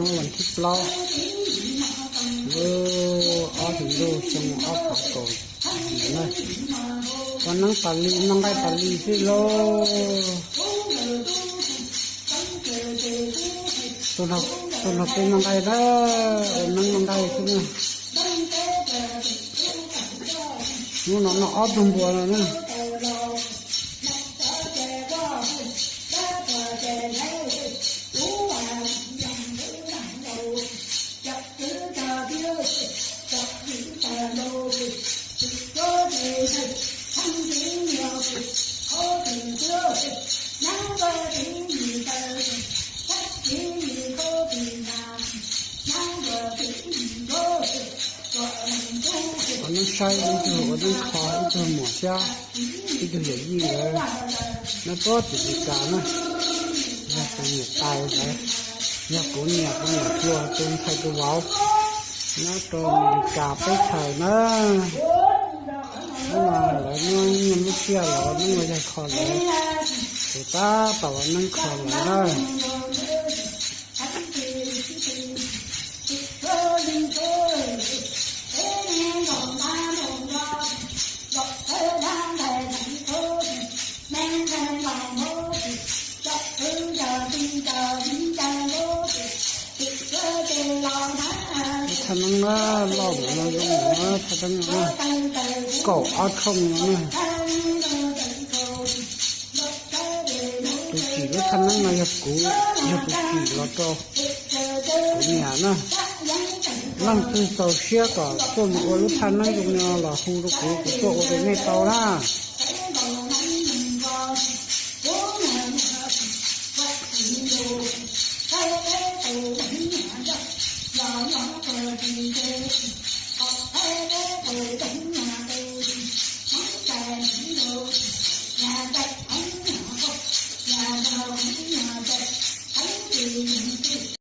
Hnub vas thib plaub, lub ob hlis ntuj xyoo ob phav kaum yim na. Ua neeb tas li noj nqaij tas li xwb lauj. Tus no peb noj nqaij na, ua neeb noj nqaij xwb na. Hnub no noj ob tug npua no na. Ua neeb saib ib tug, ua neeb kho ib tug muam thiab ib tug yawm yij ntawd, nyob rau tim Meskas na. Yog tus niam tais ntawd, yog kuv niam, kuv niam hluas tus ntxhais tus vauv, nyob rau Meskas teb chaws na. Hnub no lawv muab nyiaj muab txiaj los ua neeb ua yaig kho lawv, kuv tab tom ua neeb kho lawv na. Lub thaj neeb na, loj mus no zoo mus na, thaj neeb no kaum ob thooj no na. Tus tsim lub thaj neeb no yog kuv, yog tus tsim los rau kuv niam na. Leej twg txaus siab kom tuaj mus ua lub thaj neeb zoo no los hu rau kuv, kuv tuaj ua rau nej tau na.